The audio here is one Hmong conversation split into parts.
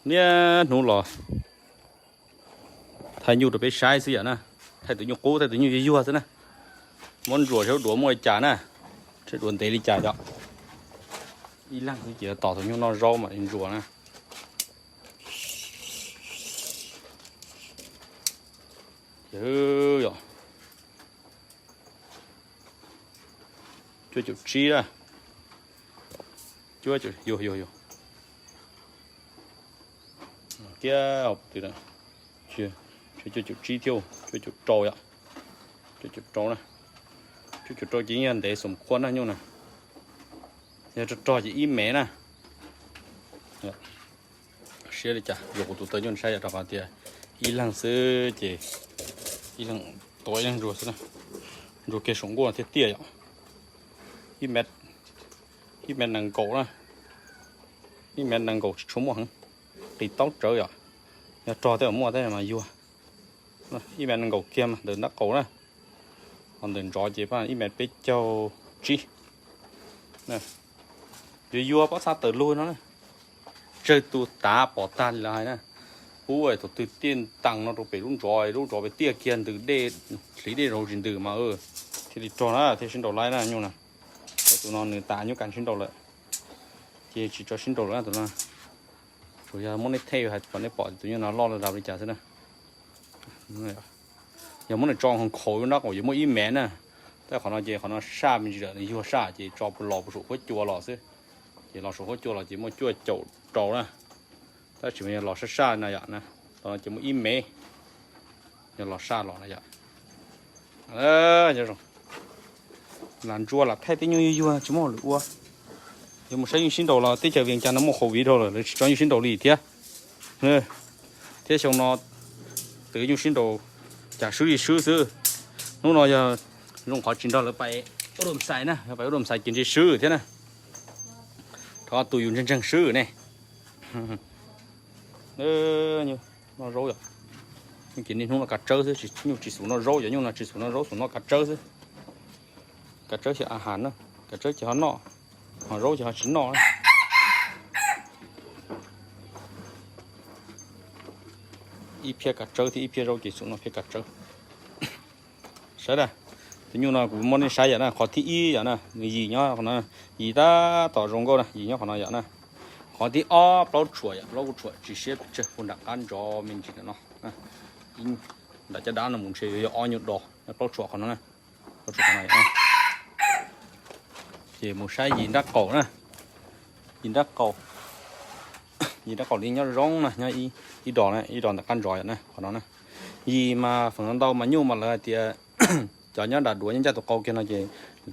Niaj hnub los thaij nyuj rau peb saib xwb yom na. Thaij tus nyuj qub, thaij tus nyuj yuag yuag xwb na. Muab ntsuas saib duav muaj li cas na, saib duav ntev li cas yom. Ib leeg xwb ces tos tus nyuj noj zaub mam li ntsuas na. Yog cuaj caum tsib na. Cuaj caum, yog, yog, yog. Kiag, cuaj caum tsib thiab, cuaj caum rau yom. Cuaj caum rau na. Cuaj caum rau ces yog ntev xom khuab na nyuj na. Yog rog rog ces ib mev na. Siab li cas, yuav kuv tus taw nyuj saib yom, rau qhov tias ib leeg xwb ces ib leeg tua ib leeg ntsuag xwb na. Ntsuag kiag saum nkuaj thiaj tiaj yom. Ib mev, ib mev nees nkaum na. Ib mev nees nkaum tsis tshua muaj heev. Qis taub tsawv yom. Yog rog tej zaum muaj tej mas yuag. Ib mev nees nkaum kiag mas ntawm nrab qaum na. Ho ntawm ntsov ces ib mev peb caug tsib. Yuag yuag pob txha tawm lug no na. Tsawg tus tav pom tag li lawv hais na. Pub thaum twg tiaj ntees no rau pem lub ntsov, lub ntsov pem tiaj kiag ntws dej, hliv dej rau tsis ntws mas thiaj li rog na, thiaj sib nraus laib na nyuj na. Tus no nws tas nyuj kas sib nraus lawm, ces tsis tso sib nraus lawm tus no. Tsuas yog muab nej thaij hais kom nej pom tus nyuj no loj li cas xwb na. Yog muab nws tso nkhaus nrab qaum yuav muaj ib mev na. Tab qhov no ces qhov no saj me ntsis lawm, nws yuag saj ces tso los puas saum huab cua los xwb. Ces los saum huab cua los ces muaj cuaj caum rau na. Tab sis mas yog los saj saj no yom na, los no ces muaj ib mev. Yog los saj los na yom. Lam ntsuas lam thaij tej nyuj yuag yuag tsis muaj hauj lwm ua. Yog mus saib nyuj sib nraus los teb chaws Vias Cas no muaj COVID dhau lawm, lawv tsis tso nyuj sib nraus li thiab. Thiab xyoo no twb nyuj sib nraus cas swb li swb xwb. Hnub no yog zoo qhov tsis nrog lawv pais ua dua xais na, yog pais ua dua xais ces ntshe swb thiab na. Rov tus yus ntseeg ntseeg swb ne. Noj zaub yom. Ces niaj hnub no kav tsawb xwb, nyuj tsis xum noj zaub, cov nyuj no tsis xum noj zaub, xum noj kav tsawb xwb. Kav tsawb ces a has na, kav tsawb ces ho noj, ho zaub ces ho tsis noj. Ib phiab kav tsawb thiab ib phiab zaub ces xum noj phiab kav tsawb. Saib na, tus nyuj no kuv muab nej saib yom na, qhov thib ib yom na, nws yim nyob qhov no, yim tab tom zoo nkauj na, yim nyob qhov no yom na. Qhov thib ob plaub tshuam yom, plaub kuj tshuam tsis siab pes tsawg puag nram qab ntsov me ntsis ntawm no. Nram caj dab no mus ntshe yuav yog ob nyuag do, nyob plaub tshuam qhov no na. Plaub tshuam qhov no yom. Ces mus saib yim nrab qaum na. Yim nrab qaum, yim nrab qaum li nyob zoo na, nyob ib dos na, ib dos ntawm qab ntsov yom na, qhov no na. Yim mas feem ntau mas nyuj mas lawv hais tias cov nyob nram duav nyob ncaj tus qau kiag no ces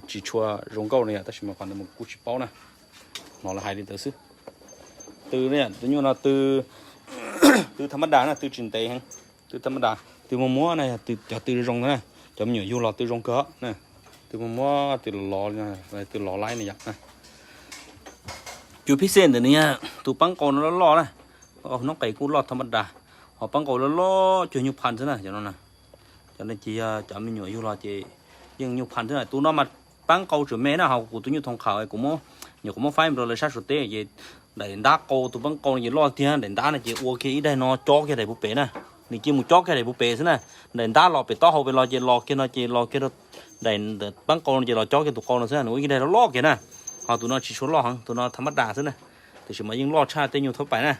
tsis tshua zoo nkauj no yom, tab sis mas qhov ntawd mas kuv kuj tsis paub na. Hnov lawv hais li ntawd xwb. Tw, tus nyuj no tw, tw tham mab das na, tw tsis ntev heev. Tw tham mab das, tw muag muag na, yog cov tw zoo zoo na, cov me nyuam yug los tw zoo kawg na. Tw muag muag, tw los, tw los laib na yom. Cus phij xej ntawm nws yog tus peeb qau no loj loj na, peeb qau hnub qes kuj loj tham mab das, ho peeb qau loj loj cuag nyuj phan xwb na, cov no na. Cov no ces yog cov me nyuam yug los ces yeej nyuj phan xwb na. Tus no mas peeb qau tseem me na, ho kuv tus nyuj thoo qhawv kuv muab, nyuam qhuav muab faib rau lawv sab Suav teb ces daim ntab qau, tus peeb qau no ces loj tiag, daim ntab no ces ua kiag ib daim no cob kiag daim puv pem na. Nws cia mus cob kiag daim puv pem xwb na. Daim ntab los pem taub hau pem los ces los kiag no ces los kiag rau daim peeb qau no ces los cob kiag tus qau no xwb, nws ua ib daim loj loj kiag na. Ho tus no tsis tshua loj heev, tus no tham mab das xwb na. Tiam sis mas yeej loj tshaj tej nyuj thaub pais na.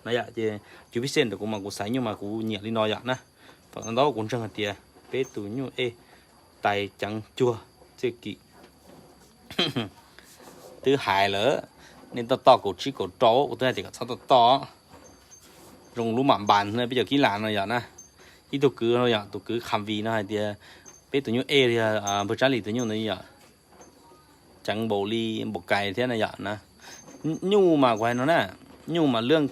No yom, ces cus phij xej ntawm kuv mas kuv xaiv nyuj mas kuv nyiam li no yom na. Feem ntau kuv ntseeg hais tias peb tus nyuj ej tais ceev cuag txiaj kim. Twb hais lawm, nej toj toj kaum tsib kaum rau, kuv twb hais tias kom txhob toj toj. Zoo lub mam npas peb cov kib lam no yom na. Ib tug kwv no yom, tus kwv Kham Vim no hais tias peb tus nyuj ej li npawg Tsab Lis tus nyuj ntawd yom, ceev npaum li npaum kais thiab na yom na. Nyuj mas kuv hais no na, nyuj mas lwaj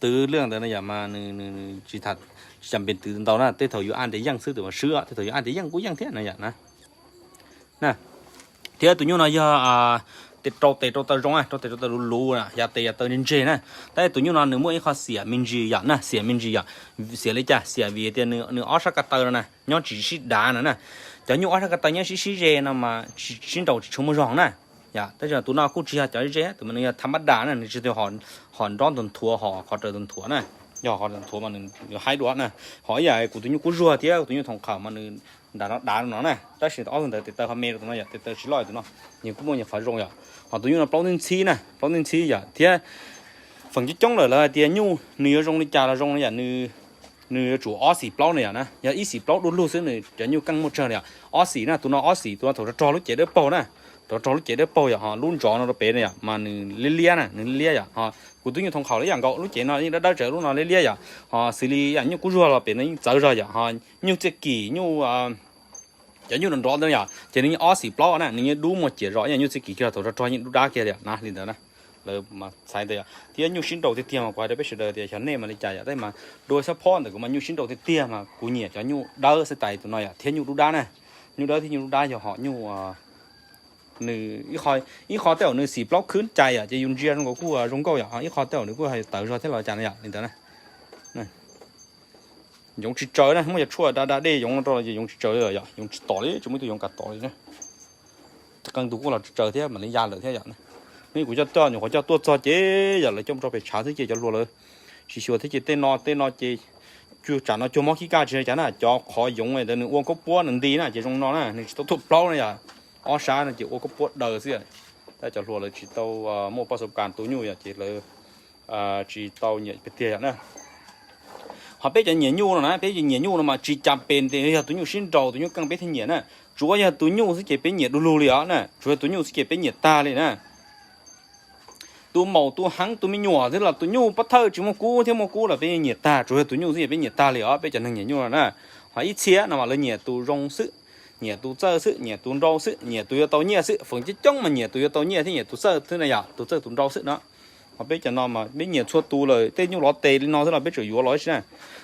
twv lwaj ntawd na yom mas nws tsis tas, tsis tas npe twv ntau na, tej thaum yuav aj ntes yeej xwb tus mas swb, tej thaum yuav aj ntes yeej kuj yeej thiab na yom na. Thiab tus nyuj no yog tes rau tes rau taw zoo, rau tes rau taw luv luv na, ya tes ya taw ntseg ntseg na. Tab sis tus nyuj no nws muaj ib qho xiam me ntsis yom na, xiam me ntsis yom. Xiam li cas? Xiam vim tias nws ob sab ko taw no na nyob tsis sib dav no na. Cov nyuj ob sab ko taw nyob sib sib ze no mas sib nraus tsis tshua muaj zog na. Yom, tab sis tus no kuj tsis yog cov ze, tus mas nws yog tha mab das na, nws tsis tau hom nrob nthuav nthuav, hom qhov raws nthuav nthuav na. Yog qhov nthuav mas nws haib dua na. Ho ib yam kuv tus nyuj kub zuag thiab kuv tus nyuj thoom qhawm mas nws nram no dav rau no na, tab sis ob tug ntawd tes taw ho me rau tus no yom, tes taw tsis loj tus no, nws kuj muaj nws qhov zoo yom. Ho tus nyuj no plaub ntwb ntxhib na, plaub ntwb ntxhib yom, thiab feem coob coob lawm lawv hais tias nyuj nws yuav zoo li cas los zoo na yom, nws yuav tsum ob xim plaub na yom na, yog ib xim plaub du lug xwb nws cov nyuj keej muaj tsawg na yom. Ob xim na, tus no ob xim, tus no thaum rog rog lub cev dawb paug na, thaum rog rog lub cev dawb paug yom, ho lub ntsov no rau pem na yom mas nws liab liab na, nws liab liab yom. Ho kuv tus nyuj thoom qhawm li yam nkaus, lub cev no yeej dawb dawb tsawv, lub no liab liab yom. Ho xws li yam nyuj kub zuag los pem no yeej txawv zog yom. Ho nyuj txiaj kim, nyuj, cov nyuj nrov nrov ntawd yom, ces nws yeej ob xim plaub na, nws yeej dub muaj ciam zog, yam nyuj txiaj kim kiag los thaum rog rog yeej dub dab kiag li yom na, li ntawd na. Lawv mas txhais ntawd yom, thiab nyuj sib nraus tiag tiag mas kuv hais rau peb sawv daws tias xyov nej mas li cas yom, tab sis mas dua xab phob ntawm kuv mas nyuj sib nraus tiag tiag mas kuv nyiam cov nyuj dawb xab tais tus no yom, thiab nyuj dub dab na. Nyuj dawb thiab nyuj dub dab yog hom nyuj, nws ib qho tej zaum nws xim plaub khwb cai yom, ces yus ntsia zoo nkaus kuj zoo nkauj yom, ho ib qho tej zaum nws kuj tawv zog thiab los cas no yom, li ntawd na. Yoov tsis tsaws na, muaj cov tshuaj da da dej yoov no rau los ces yoov tsis tsaws li lawm yom, yoov tsis tom li, tsis muaj ib tug yoov kam tom li na. Qee tus kuj los tsis tsaws thiab mam li ya lawm thiab yom. Nws kuv coj tuaj, nyuam qhuav coj tuaj txog ces yom lawv coj mus rau pem tshav xwb ces cov hluas lawv tsis xyuas thiab ces tej no tej no ces cuag tsam no cuag mob khib kaj tsis hais cas na, cov qhov yoov ntawd nws ua khaub puab nws nti na ces zoo no na, nws tsis tau tuaj plaub na yom. Ob sab no ces ua khaub puab daws xwb. Tab cov hluas lawv tsis tau muaj paj xauv kas tu nyuj yom ces lawv tsis tau nyiam tiag tiag yom na. Ho peb cov nyiam nyuj no na, peb cov nyiam nyuj no mas tsis cas pes tias yog tus nyuj sib nraus tus nyuj keej peb thiaj nyiam na. Tsuav yog tus nyuj xwb ces peb nyiam du lug li os na, tsuav yog tus nyuj xwb ces peb nyiam tag li na. Tus maum tus heev tus me nyuam xwb los tus nyuj pob thawj tsis muaj kub thiab muaj kub los peb nyiam tag, tsuav yog tus nyuj xwb ces peb nyiam tag li os, peb cov neeg nyiam nyuj no na. Ho ib txhia no mas lawv nyiam tus zoo xwb, nyiam tus txawj xwb, nyiam tus nrau xwb, nyiam tus yuav tau nyiaj xwb, feem coob coob mas nyiam tus yuav tau nyiaj thiab nyiam tus txawj xwb na yom, tus txawj tus nrau xwb no. Ho peb cov no mas peb nyiam txhua tus lawm, tej nyuj lov tes li no xwb los peb tseem yuav los ib si na.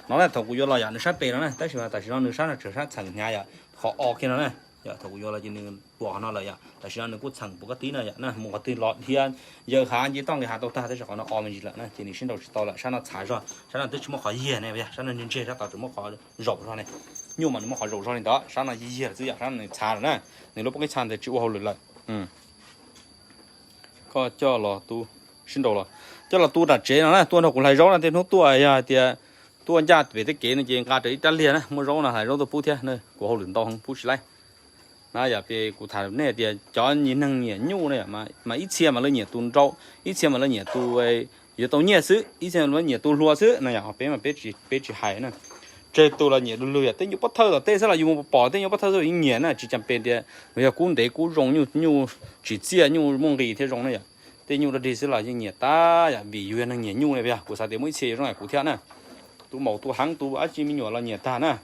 No na thaum kuv yuav los yam nws sab pem no na, tab sis mas tam sim no nws sab no tseem sab txheem hnyav yom, qhov o kiag no na. Yom, thaum kuv yuav los ces nws tuam qhov no lawm yom, tam sim no nws kuj txheem puas kab tib no yom na, mus qhov twg los dhia, yawg hav nce toj nqis hav tau tag tab sis qhov no o me ntsis lawm na ces nws sib nraus tsis tau lawm, sab no txhav zog, sab no twb tsis muaj qhov yiag ne, sab no ntseg ntseg, sab tod tseem muaj qhov zaum zog ne. Nyuj mas nws muaj qhov zaum zog li ntawd, sab no yiag yiag xwb yom, sab no nws txhav lawm na, nws lub pob kab txha ntawd tsis ua hauj lwm lawm. Koj coj los tu, sib nraus los, coj los tu nram tsev no na, tuaj nrog kuv hlais zaub na, tej hnub tuaj yog hais tias tuaj ncaj pem tej kev no ces nqa raws ib rab liag na, muaj zaub no hlais zaub tuaj pub thiab, kuv hauj lwm ntau heev pub tsis laib. Na yom, kuv tham nej tias cov neeg nyiam nyuj na, mas ib txhia mas lawv nyiam tus nrau, ib txhia mas lawv nyiam tus yuav tau nyiaj xwb, ib txhia lawv nyiam tus hluas xwb na yom, peb mas peb tsis hais na. Tsawg tus los nyiam du lug yom, tej nyuj pob thawj tom tej xwb los yus mus pom tej nyuj pob thawj xwb los yeej nyiam na, tsis cas pes tias yog kub ntev kub zoo, nyuj nyuj tsis txiaj, nyuj muaj nqis thiab zoo na yom. Tej nyuj dog dig xwb los yeej nyiam tag yom, vim yus yog neeg nyiam nyuj ne, yog kuv xav tias muaj ib txhia zoo li kuv thiab na. Tus maum tus heev tus dab tsi me nyuam los nyiam tag na.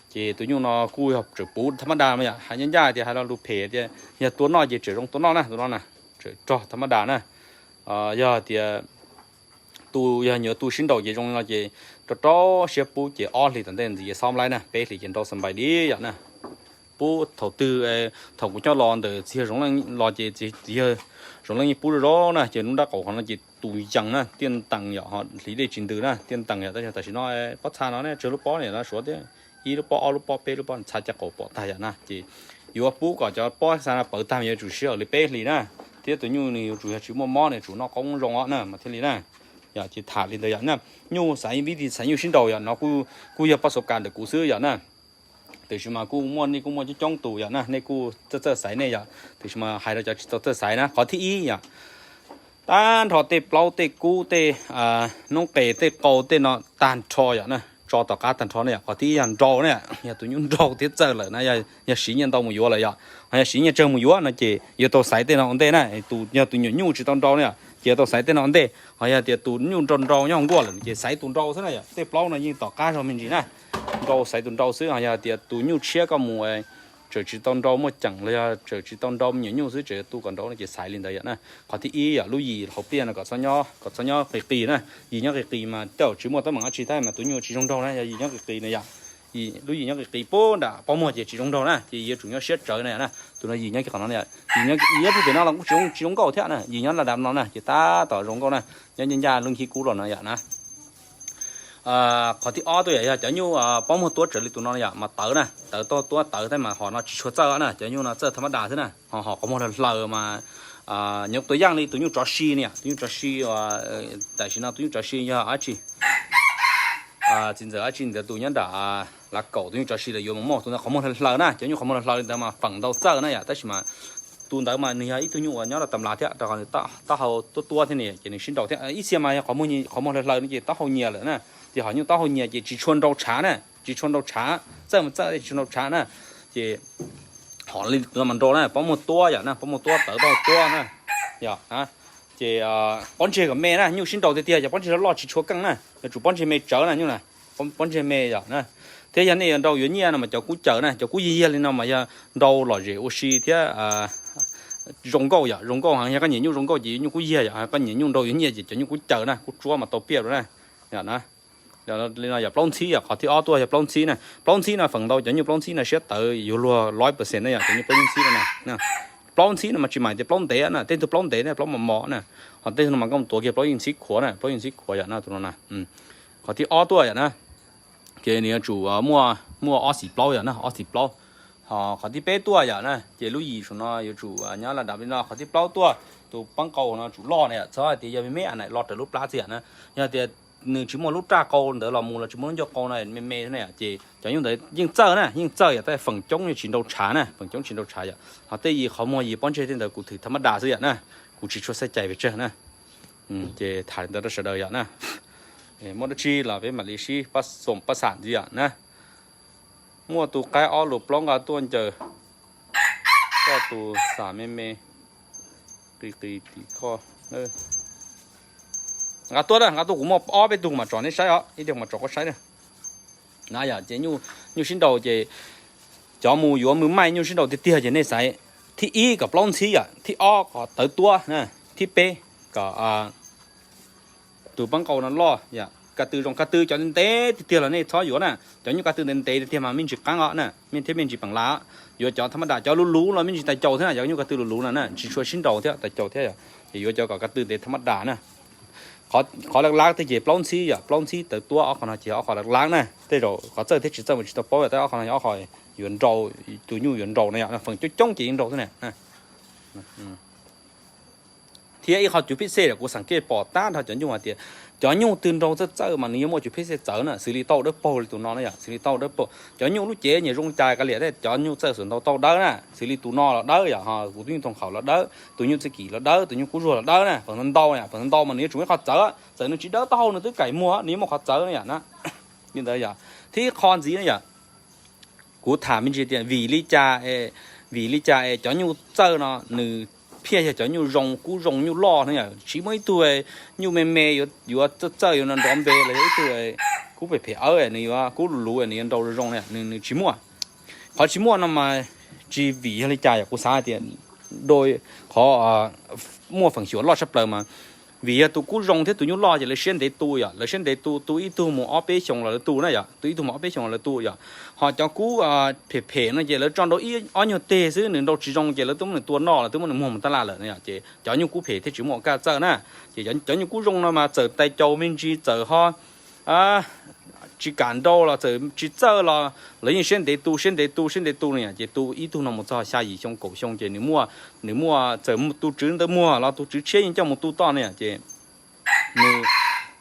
Ces tus nyuj no kuj yog tseem puv tha mab das mas yom, hais ncaj ncaj tias hais lo lus phem tias yog tua noj ces tseem zoo tua noj na, tus no na, tseem rog tha mab das na. Yog tias tus yog nyuam tus sib nraus ces zoo li no ces rau rau siab pub ces ob hlis tom ntej ntxiv xob laib na, peb hlis ces nrau xa npais li yom na. Pub thaum twg, thaum kuv coj los ntawm txiv yawg Zoov Leej los ces txiv yawg Zoov Leej yeej pub zoo zoo na, ces lub nrab qaum qhov no ces tus yees na, tiaj ntees yom, ho hliv dej tsis ntws na, tiaj ntees yom, tab sis tam sim no pob txha no ne tsawg lub pob ne, no suav thiab ib lub pob ob lub pob peb lub pob txha caj qaum pom tag yom na, ces yuav pub kom cov pob txha no pawv tag mas yuav tsum sij hawm li peb hlis na, thiab tus nyuj nws yuav tsum yog tsis muaj mob, nws tsum noj qoob zoo os na mas thiaj li na. Yog ces tham li ntawd yom na, nyuj xaiv vib ti xaiv nyuj sib nraus yom, no kuj yog paj xauv kas ntawm kuv xwb yom na. Tiam sis mas kuj muaj, nej kuj muaj coob coob tus yom na, nej kuj txawj txawj xaiv nej yom, tiam sis mas hais rau cov tsis tau txawj xaiv na, qhov thib ib yom, tag nrho tej plaub tej kub tej noob qes tej qau tej no tag nrho yom na, tso tom qab tag nrho ne yom. Qhov thib ib yog nrau ne, yog tus nyuj nrau thiab txawj lawm na, yog siv nyiaj ntau mus yuav lawm yom, ho yog siv nyiaj tsawg mus yuav no ces yuav tau xaiv tej no ua ntej na. Tus, yog tus nyuam nyuj tsis tau nrau ne yom, ces yuav tau xaiv tej no ua ntej. Ho yog tias tus nyuj nrau nrau nyob nkuaj lawm ces xaiv tus nrau xwb na yom, tej plaub no yeej tom qab zog me ntsis na, nrau xaiv tus nrau xwb. Ho yog tias tus nyuj tshiab koj mus tseem tsis tau nrau muaj ceem los yog tseem tsis tau nrau me nyuam nyuj xwb, tseem tu kom nrau no ces xaiv li ntawd yom na. Qhov thib ib yom, lub yim hauv pliaj no kom txhob nyob, kom txhob nyob qis qis na. Yim nyob qis qis mas tej zaum tsis muaj teeb meem dab tsi thiab mas tus nyuj tsis zoo nraug na, yog yim nyob qis qis na yom. Lub yim nyob qis qis puag nram pob muag ces tsis zoo nraug na, ces yuav tsum nyob siab tsawv na yom na. Tus no yim nyob kiag qhov no na yom, yim nyob, yim nyob pem no los kuj tsis zoo nkauj thiab na, yim nyob laj dam no na ces tab tom zoo nkauj na, nyob ncaj ncaj lub nkhib kub los no yom na. Qhov thib ob tuaj yom, yog cov nyuj pob muag tuab raws li tus no yom mas tawv na, tawv tuaj tuab tawv thiab mas hom no tsis tshua txawj na, cov nyuj no txawj tha mab das xwb na, ho hom qhov muag hlaws hlaws mas Nyob tus yaj li tus nyuj tsov si ne, tus nyuj tsov si, tam sim no tus nyuj tsov si yog dab tsi, txiv ntxawm dab tsi ntawd tus nyob nram Lav Kaum, tus nyuj tsov si lawv yuav mus muaj tus ntawd qhov muag hlaws hlaws na, cov nyuj qhov muag hlaws hlaws li ntawd mas feem ntau txawj na yom, tab sis mas tus ntawd mas nws yog ib tug nyuj uas nyob rau tam lav thiab rau qhov nws taub hau tuab tuab thiab ne ces nws sib nraus thiab. Ib txhia mas qhov muag hlaws hlaws no ces taub hau nyias lawm na, ces hom nyuj taub hau nyias ces tsis tshua nrau tshav na, tsis tshua nrau tshav, txawj mas txawj tsis tshua nrau tshav na, ces hom li no mas nrau na, pob muag tuab yom na, pob muag tuab tawv taub hau tuab na, yom na. Ces pob ntseg kom me na, nyuj sib nraus tiag tiag cov pob ntseg loj loj tsis tshua keej na, yuav tsum pob ntseg me tsawv na nyuj na, pob ntseg me yom na. Thiab yog nej yuav nrau yuav nyiaj no mas cov kub caws na, cov kub yiag yiag li no mas yog nrau lom zem ua si thiab zoo nkauj yom, zoo nkauj heev. Yog koj nyiam nyuj zoo nkauj ces nyuj kub yiag yom, koj nyiam nyuj nrau yuav nyiaj ces cov nyuj kub caws na, kub tsuab mas tau piaj rau na, yom na. Li no yog plaub ntxhib yom, qhov thib ob tuaj yog plaub ntxhib na. Plaub ntxhib no feem ntau cov nyuj plaub ntxhib no siab tawv yuav luag loj percent na yom, cov nyuj plaub ntxhib no na. Plaub ntxhib no mas tsis hais tias plaub ntev na, tej tug plaub ntev na, plaub mos mos na, ho tej tug no mas koj mus tuav kiag plaub yeej ntxhib khuav na, plaub yeej ntxhib khuav yom na, tus no na. Qhov thib ob tuaj yom na, ces nws yuav tsum muaj ob xim plaub yom na, ob xim plaub. Ho qhov thib peb tuaj yom na, ces lub yim saum no yuav tsum nyob la dam li no. Qhov thib plaub tuaj, tus pab nqaus no tsum loj na yom, txhob hais tias yog me me a na los raws lub plab xwb yom na. Yog tias nws tsis muaj lub raj qau ntawd los mus los tsis muaj lub ncauj qau no me me na yom, ces cov nyuj ntawd yeej txawj na, yeej txawj yom, tab feem coob tsis nrau tshav na, feem coob tsis nrau tshav yom. Ho tej yim qhov muag yim pob ntseg tej ntawd kuv thwm tham mab das xwb yom na, kuv tsis tshua xav cais pes tsawg na. Ces tham li ntawd rau sawv daws yom na. Muaj dab tsi los peb mam li sib pab xoom pab xam ntxiv yom na. Muaj tus qaib ob lus plaub nqa tuaj ncaws koj tus xam me me, qis qis tim koj. Nqa tuaj na, nqa tuaj, kuv muaj ob peb tug mas tsom nej saib os, ib tug mas tsom koj saib na. Na yom, ces nyuj sib nraus ces cov mus yuav mws maij nyuj sib nraus tiag tiag ces nej xaiv thib ib kom plaub ntxhib yom, thib ob kom tawv tuab na, thib peb kom tus pab nqaus no loj yom. Ka tw zoo, ka tw cov ntev tiag tiag los nej txhob yuav na. Cov nyuj ka tw ntev ntev tiag tiag mas me ntsis qeeb os na, thiab me ntsis peem las. Yuav cov tham mab das, cov luv luv los me ntsis tais caus thiab na, cov nyuj ka tw luv luv no na, tsis tshua sib nraus thiab, tais caus thiab yom. Ces yuav cov kom ka tw ntev tham mab das na. Qhov laj lab tej ces plaub ntxhib yom, plaub ntxhib tawv tuab, ob qho no ces ob qho laj lab na. Tej zaum qhov txawj thiab tsis txawj mas tsis tau paub, tab ob qho no yog ob qho yuav nraus, tus nyuj yuav nraus na yom, feem coob coob ces yeej nraus xwb na. Thiab ib qho cuv phij xej kuv xam kej pom tab nrho cov nyuj hais tias cov nyuj twg nraus txawj txawj mas nws yuav muaj cuv phij xej txawv na, xws li tau dawb paug li tus no na yom, xws li tau dawb paug. Cov nyuj lub cev nyiam zoo cais kav liam thiab, cov nyuj txawj xuam ntau tau dawb na, xws li tus no los dawb yom, ho kuv tus nyuj thooj khaum los dawb, tus nyuj txiv kim los dawb, tus nyuj kub zuag los dawb na, feem ntau na, feem ntau mas nws yuav tsum ib qho txawv, txawm nws tsis dawb taub hau nws twb kaim muag, nws yuav muaj qhov txawv na yom na. Li ntawd yom, thiab ib qho ntxiv na yom, kuv tham me ntsis tias vim li cas, vim li cas es cov nyuj txawj no nws thiaj yog cov nyuj zoo, kub zoo nyuj loj na yom. Tsis muaj ib tug nyuj me me yuav txawj txawj yuav nrov npe los yog ib tug kub phem phem awb nws yuav, kub luv luv nws yuav nraus zoo zoo na, nws tsis muaj. Qhov tsis muaj no mas tsis vim yog li cas yom, kuv xav hais tias qhov muaj feem xyuam loj tshaj plaws mas vim yog tus kub zoo thiab tus nyuj loj ces lawv siab ntev tu yom, lawv siab ntev tu, tu ib tug mus ob peb xyoos los lawv tu na yom, tu ib tug mus ob peb xyoos los lawv tu yom. Ho cov kub phem phem no ces lawv tso nrau ib ob nyuag teg xwb nws nrau tsis zoo ces lawv twb muab nws tua noj los twb muab nws muag mus tab laj lawm na yom. Ces cov nyuj kub phem thiaj tsis muaj kaj txawj na. Ces cov nyuj kub zoo no mas txawm tais caus me ntsis, txawm ho tsis kam nrau los txawm tsis txawj los lawv yeej siab ntev tu, siab ntev tu, siab ntev tu na yom. Ces tu ib tug no mus txog xya yim xyoo kaum xyoo ces nws muaj, nws muaj, txawm tus tswv ntawd muag los tus tswv tshiab yeej coj mus tu toj na yom. Ces nws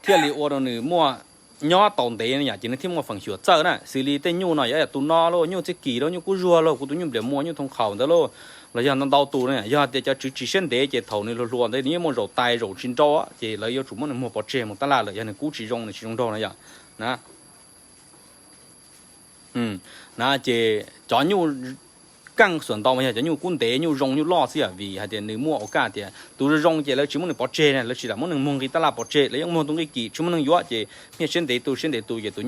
thiaj li ua rau nws muaj, nyob tau ntev na yom, ces nws thiaj muaj feem xyuam txawj na. Xws li tej nyuj no yog tus no lauj, nyuj txiv kim lauj, nyuj kub zuag lauj, kuv tus nyuj npliam muas, nyuj thooj khaum ntawd lauj, los yog ntau ntau tus na yom. Yog tias cov tswv tsis siab ntev ces thaum nws hluas hluas ntawd nws yeej muaj zaum tais zaum tsis nrau ces lawv yuav tsum muab nws muag pov tseg mus tab laj lawm yog nws kub tsis zoo, nws tsis zoo nraug na yom. Na, na ces cov nyuj keej xuam ntau mas yog cov nyuj kub ntev, nyuj zoo, nyuj loj xwb yom, vim hais tias nws muaj ua kaj tias tus zoo zoo ces lawv tsis muab nws pov tseg na, lawv tsis lam muab nws muag nqi tab laj pov tseg, lawv yeej muag tus nqi kim tsis muaj neeg yuav ces nyiaj siab ntev tu, siab ntev tu ces tus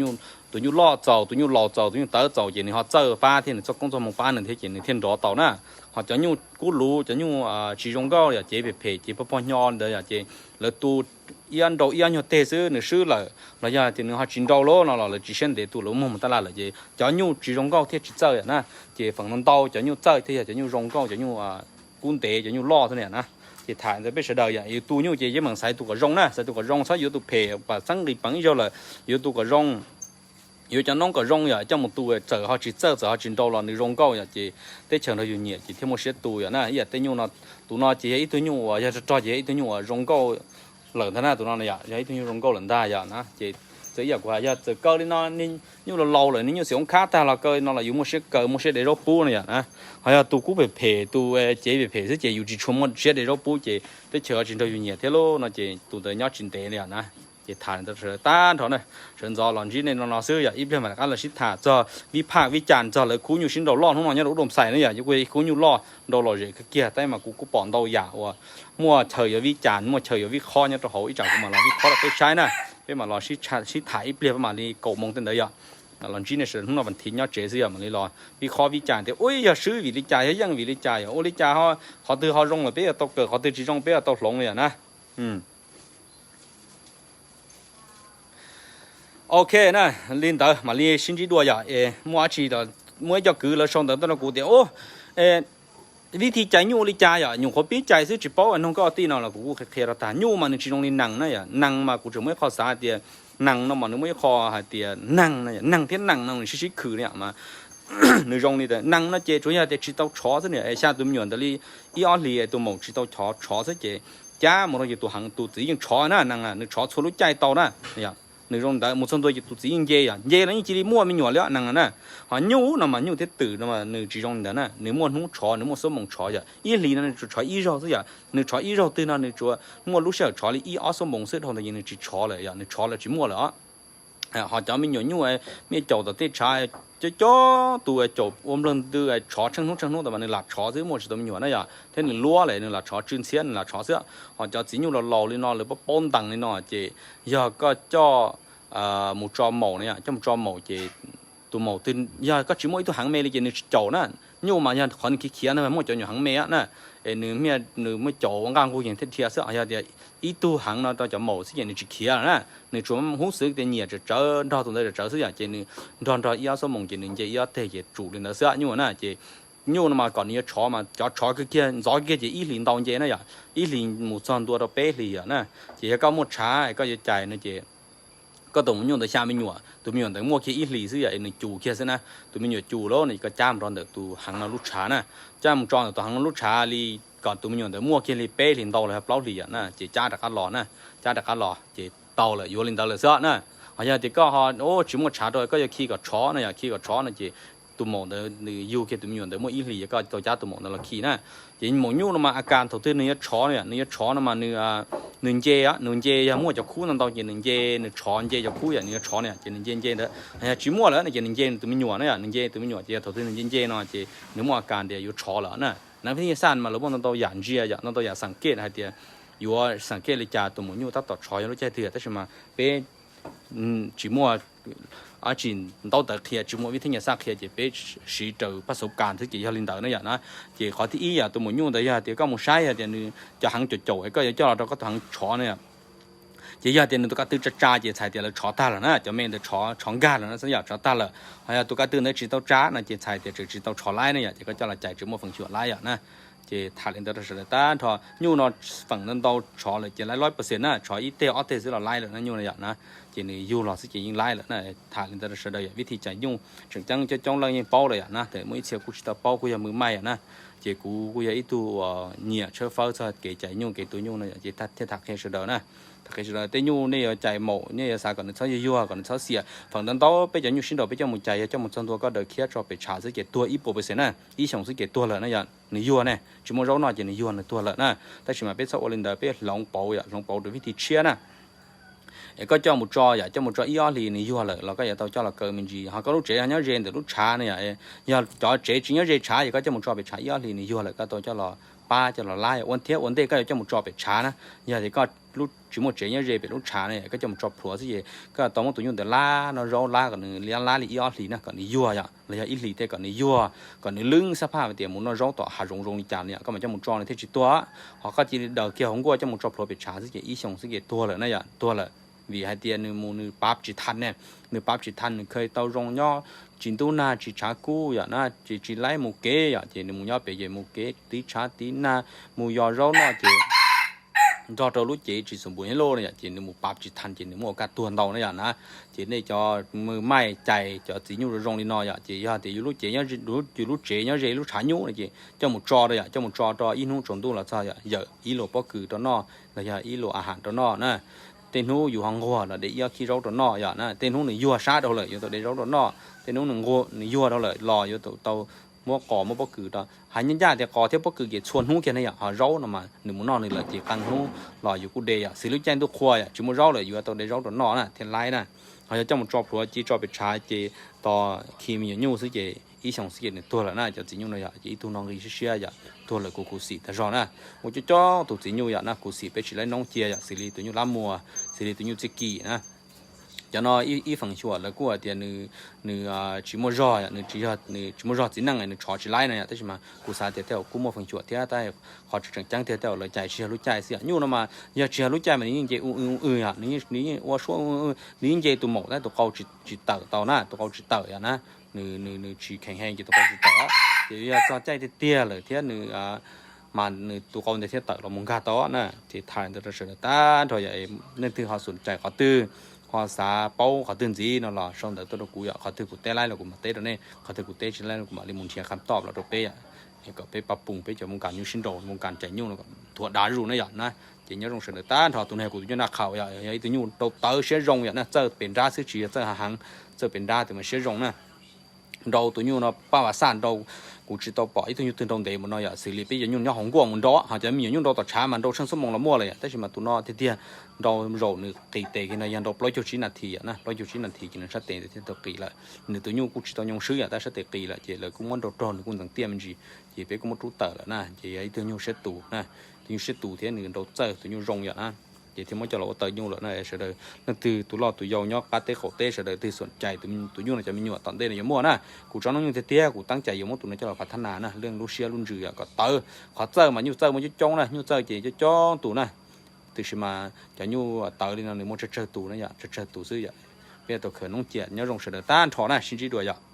nyuj loj txaus, tus nyuj laus txaus, tus nyuj tawv txaus ces nws ho txawj pab thiab nws txoj koob txoj hmoo pab nws thiab ces nws thiaj nrov tau na. Ho cov nyuj kub luv, cov nyuj tsis zoo nkauj yom, cev phem phem, cev pog pog nyo ntawd yom, ces lawv tu ib nrau ib ob nyuag teg xwb nws swb lawm, los yog tias nws ho tsis nrau lawm no los lawv tsis siab ntev tu, lawv muag mus tab laj lawm ces cov nyuj tsis zoo nkauj thiaj tsis txawj yom na. Ces feem ntau cov nyuj txawj thiaj yog cov nyuj zoo nkauj, cov nyuj kub ntev, cov nyuj loj xwb na yom na. Ces tham ntawd peb sawv daws yom, yus tu nyuj ces yeej meem xaiv tus kom zoo na, xaiv tus kom zoo, txhob yuav tus phem pas txeeb nqis peev ib zaug lawm, yuav tus kom zoo. yuav cov noob kom zoo yom, coj mus tu txawm ho tsis txawj txawm ho tsis nrau los nws zoo nkauj yom, ces teb chaws nrog yus nyiam ces thiaj muaj siab tu yom na. Ib yam tej nyuj no, tus no ces yog ib tug nyuj uas yog rog rog ces yog ib tug nyuj uas zoo nkauj lawm ntag na. Tus no yom yog ib tug nyuj zoo nkauj lawm ntag yom na. Ces txawm ib yam kuv hais yog txawm kaw li no, nyuj laus laus lawm, niag nyuj xim oob khab tag los kaw li no los yus muaj siab kaw muaj siab de zaub pub no yom na. Ho yog tus kub phem phem tus cev phem phem xwb ces yus tsis tshua muaj siab de zaub pub ces teb chaws tsis nrog yus nyiam thiab lauj no ces tus ntawd nyob tsis ntev li yom na. Ces tham tag nrho na, sawv ntxov los ntsib nej no no xwb yom, ib pliag mam rov qab los sib tham txog vij phaj vij cas txog lawv khub nyuj sib nraus loj hnub no nyob rau ub Doom Xais na yom. Kuj yog ib khub nyuj loj nrau lom zem kawg kiag tab mas kuv kuj pom ntau yam uas muaj chaw yuav vij cas muaj chaw yuav vij qhob nyob rau hauv, ib tsam kuv mam los vij qhob rau peb saib na. Peb mam los sib tham ib pliag peb mam li kaum moos tej ntawd yom. Los ntsib nej sawv daws hnub no vas thiv nyob tsev xwb yom, mam li los vij qhob vij cas tias ub yog swb vim li cas, yog yeej vim li cas yom, ua li cas qhov twg ho zoo lawm peb yuav tau kawm, qhov twg tsis zoo peb yuav tau hloov li yom na. Ok na, li ntawd mam li sib ntsib dua yom. Muaj dab tsi, muaj ib co kwv lawv sau ntawv tuaj rau kuv tias vib thi cais nyuj ua li cas yom, nyuam qhuav pib cais xwb tsis paub, noog koj tij no los kuv kuj qhia qhia rau tag. Nyuj mas nws tsis zoo li nees na yom, nees mas kuv tseem muaj ib qho xav hais tias nees no mas nws muaj ib qho hais tias nees no, nees thiab nees no nws sib sib khwm li mas nws zoo li ntawd. Nees no ces tsuas yog tias tsis tau tshov xwb na, xya tus me nyuam ntawd li ib ob hlis tus maum tsis tau tshov xwb ces cab mus rau ces tus heev tus txiv yeej tshov na, nees nws tshov txhua lub caij tau na. Nws zoo ntawd mus txog ntua ces tus txiv yeej nce yom, nce los yeej cia li muaj me nyuam li nees na. Ho nyuj no mas nyuj thiab twm no mas nws tsis zoo li ntawd na, nws muaj hnub tshov, nws muaj xuab moos tshov yom. Ib hlis no nws tsuas tshov ib zaug xwb yom, nws tshov ib zaug twg no nws tsuas muaj lub sij hawm tshov li ib ob xuab moos xwb, dhau ntawd ces nws tsis tshov lawm yom, nws tshov lawm tsis muaj lawm os. Ho cov me nyuam nyuj, me caum tom tej tshav, coob coob tus caum ua nplawg ntws tshov tsheej hnub tsheej hnub tas mas nws lam tshov xwb, muaj tsis tau me nyuam na yom, thiab nws luab lawm nws lam tshov, tsw ntxhiab nws lam tshov xwb. Ho cov txiv nyuj laus laus li no lawv paub paub ntees li no ces yog koj coj mus tso maum na yom, coj mus tso maum ces tus maum twg yog koj tsis muaj ib tug heev me li ces nws tsis caum na. Nyuj mas yog qhov nws khiav khiav ntawd mas muaj cov nyuam heev me na, es nws, nws muaj caum ua nqaj nqug yeej thiaj dhia xwb. Yog tias ib tug heev no rau cov maum xwb ces nws tsis khiav lawm na, nws tsuas hub xwv tias nyiam tsawv tsawv nrog tus ntawd tsawv tsawv xwb yom, ces nws nrog nrog ib ob xuab moos ces nws nce ib ob teg ces tsum li ntawd xwb nyuj na. Ces nyuj no mas kom nws yuav tshov mas cov tshov kawg kiag ntxov kiag ces ib hlis ntau nce na yom, ib hlis mus txog ntua rau peb hlis yom na. Ces yog koj muaj tshav koj yuav cais no ces koj tus me nyuj ntawd xya me nyuam, tus me nyuam ntawd muaj kiag ib hlis xwb yom, es nws cum kiag xwb na. Tus me nyuam cum lawm no ces koj cab mus rau ntawm tus heev no lub tshav na, cab mus tso ntawm tus heev no lub tshav li kom tus me nyuam ntawd muaj kiag li peb hlis ntau los yog plaub hlis yom na, ces cab rov qab los na, cab rov qab los ces tau lawm, yuav li ntawd lawm xwb na. Ho yog tias koj ho tsis muaj tshav rau koj yuav khi kom tshov no yom, khi kom tshov no ces tus maum ntawd nws yug kiag tus me nyuam ntawd muaj ib hlis, yog koj tau cab tus maum ntawd los khi na. Ces maum nyuj no mas a kas thaum twg nws yuav tshov no yom, nws yuav tshov no mas nws nws nce, nws nce yog muaj cov khub ntau ntau ces nws nce, nws tshov nce cov khub yom, nws yuav tshov no ces nws nce nce ntawd. Yog tsis muaj lawm no ces nws nce nws tus me nyuam na yom, nws nce tus me nyuam ces yog thaum twg nws nce nce no ces nws muaj a kas tias yuav tshov lawm na. Neeg vib thaj nyas xaj mas lawv muaj ntau ntau yam ntsia yom, ntau ntau yam xam kej hais tias yuav xam kej li cas tus maum nyuj tab tom tshov yog lub caij twg, tab sis mas peb tsis muaj dab tsi ntaub ntawv qhia, tsis muaj vib thaj nyas xaj qhia ces peb siv raws paj xauv kas xwb ces yog li ntawd na yom na. Ces qhov thib ib yom, tus maum nyuj ntawd yog tias koj mus saib yog tias nws cov heev caum caum es koj yuav coj los rau koj tus heev tshov na yom, ces yog tias nws tus ko tw tsa tsa ces txhais tias lawv tshov tag lawm na, cov me ntawd tshov tshov nkag lawm na, xav yam tshov tag lawm. Ho yog tus ko tw ntawd tsis tau tsa no ces txhais tias tseem tsis tau tshov laib na yom, ces koj coj los cais tseem muaj feem xyuam laib yom na. Ces tham li ntawd rau sawv daws tag nrho, nyuj no feem ntau ntau tshov lawm ces laib laib percent na, tshov ib teg ob teg xwb los laib lawm na nyuj no yom na. Ces nws yug los xwb ces yeej laib lawm na. Tham li ntawd rau sawv daws yom, vib thij cais nyuj tseem ceeb coob coob leej yeej paub lawm yom na, tab sis muaj ib txhia kuj tsis tau paub, kuj yog mws maij yom na. Ces kuv kuj yog ib tug uas nyiam tshawb fawb txog kev cais nyuj kev tu nyuj no yom, ces thiaj tham qhia sawv daws na. Tham qhia sawv daws, tej nyuj nej yuav cais maum nej yuav xav kom nws txhob yuag yuag, kom nws txhob xiam. Feem ntau ntau peb cov nyuj sib nraus peb coj mus cais yog coj mus txog ntua koj daws khiab tso pem tshav xwb ces tuag ib puas percent na, ib xyoos xwb ces tuag lawm na yom. Nws yuag ne, tsis muaj zaub noj ces nws yuag nws tuag lawm na. Tab sis mas peb txhob ua li ntawd, peb hloov pauv yom, hloov pauv rau vib thij tshiab na. Es koj coj mus tso yom, coj mus tso ib ob hlis nws yuag lawm los koj yuav tau coj los kaw me ntsis. Ho koj lub tsev yog nyob ze ntawm lub tshav na yom, yog cov tsev tsis nyob ze tshav ces koj coj mus tso pem tshav ib ob hlis nws yuag lawm koj tau coj los pab coj los lab. Ua thiab ua ntej koj yuav coj mus tso pem tshav na, yog tias koj lub tsis muaj tsev nyob ze pem lub tshav na, koj coj mus tso plhuav xwb ces koj tau muab tus nyuj ntawd lab noj zaub, lab kom nws lab li ib ob hlis na kom nws yuag yom, los yog ib hlis tej kom nws yuag, kom nws lwb xab phaj tias mus noj zaub tom hav zoov zoo li cas li yom, koj mam coj mus tso nws thiaj tsis tuag. Ho koj cia li daws kiag hauv nkuaj coj mus tso plhuav pem tshav xwb ces ib xyoos xwb ces tuag lawm na yom, tuag lawm. Vim hais tias nws mus nws pav tsis tha ne, nws pav tsis tha, nws kha tau zoo nyob tsis ntub nag tsis tshav kub yom na, ces tsis laib mus kev yom, ces nws mus nyob pem ces mus kev tiv tshav tiv nag, mus yos zaub noj ces nrog rau lub cev tsis xum npus nyob loj na yom, ces nws mus pav tsis thas ces nws muaj ua kaj tuag ntau na yom na. Ces nej cov mws maij cais cov txiv nyuj zoo zoo li no yom, ces yog tias yus lub cev, yus lub tsev nyob ze lub tshav nyuj no ces coj mus tso rau yom, coj mus tso rau ib hnub tsaus ntuj los txog yom, yawm ib lus pob kws rau noj los yog ib lus a has rau noj na. Tej hnub yus ho nquag los de ib ob khib zaub rau noj yom na. Tej hnub nws yuag sab rau lawm yuav tau de zaub rau noj, tej hnub nws yuag rau lawm los yuav tau muab qos muab pob kws rau. Hais ncaj ncaj tias qos thiab pob kws ces txhua hnub kiag ne yom, ho zaub no mas nws mus noj nws lawm ces qee hnub los yus kuj de yom. Xws lub caij ntuj qhua yom, tsis muaj zaub lawm yuav tau de zaub rau noj na thiaj laib na. Ho yog coj mus tso plhuav ces tso pem tshav ces tos khi me nyuam nyuj xwb ces ib xyoos xwb ces nws tuag lawm na. Cov txiv nyuj no yom, ces ib tug no nqi siab siab yom, tuag lawm kuv khuv xim tag zog na. Muaj coob coob tus txiv nyuj yom na, khuv xim peb tsis laib noob cia yom, xws li tus nyuj lab muas, xws li tus nyuj txiaj kim na. Cov no ib feem xyuam lawv kuj hais tias nws, nws tsis muaj zog, nws tsis muaj zog txiv neej, nws tshov tsis laib no yom, tab sis mas kuv xav tias tej zaum kuj muaj feem xyuam thiab, tab qhov tseem ceeb tiag tej zaum lawv cais tsis yog lub caij xwb yom. Nyuj no mas yog tsis yog lub caij mas nws yeej nce u w u w yom, nws yeej ua suab, nws yeej nce tus maum tab tus qau tsis tawm tau na, tus qau tsis tawm yom na. Nws, nws tsis kheev he ces tus qau tsis tawm, ces yog txog caij tiag tiag lawm thiab nws mas nws tus qau ntawd thiaj tawm los mus nkag tau na. Ces thaij ntawd rau sawv daws tag nrho yom, leej twg ho xum cais qhov twg, ho xav paub qhov twg ntxiv no los sau ntawv tuaj rau kuv yom, qhov twg kuv teb laib los kuv mam teb rau nej, qhov twg kuv teb tsis laib los kuv mam li mus nrhiav kham toj los rau peb yom. Kom peb pab pum peb cov mus kam nyuj sib nraus, mus kam cais nyuj no kom thuav dav zuj na yom na. Ces nyob zoo sawv daws tag nrho. Tus no kuv tus nyuj naj qhaum yom, yog ib tug nyuj rau tawv siab zoo yom na, txawj pem nrab xwb tsis yog txawj hav heev, txawj pem nrab tus mas siab zoo na. Nrau tus nyuj no paj vas xaj nrau, kuv tsis tau pom ib tug nyuj twg nrau ntev mus no yom, xws li peb cov nyuj nyob hauv nkuaj mus nrau, ho cov me nyuam nyuj nrau tom tshav mas nrau tsheej xuab moos los muaj lawm yom, tab sis mas tus no tiag tiag nrau zaum nws qis tes kiag no yog nrau plaub caug tsib nas this yom na, plaub caug tsib nas this ces nws sab tes ntawd thiaj tau qis lawm. Nws tus nyuj kuj tsis tau nyoo swb yom, tab sab tes qis lawm ces lawv kuj muab nrau rog nws kuj ntxeev tiaj me ntsis, ces peb kuj muab rub tawm lawm na. Ces yog ib tug nyuj siab tus na, tus nyuj siab tus thiab nws nrau txawj tus nyuj zoo yom na. Ces thiaj muab coj los ua taws nyuj lawm na sawv daws. Leej twg tus loj tus yau nyob qab teb qaum teb sawv daws twg xum cais tus nyuj no cov me nyuam tom ntej no yuav muaj na. Kuv tsob noob nyuj tiag tiag kuv teeb cais yuav muab tus no coj los phav thab nas na, leej lub siab lub ntsws yom kom tawv. Qhov txawj mas nyuj txawj muaj coob coob na, nyuj txawj ces coob coob tus na. Tiam sis mas cov nyuj tawv li no nws muaj tsawg tsawg tus na yom, tsawg tsawg tus xwb yom. Peb yuav tau khaws noob cia, nyob zoo sawv daws tag nrho na, sib ntsib dua yom.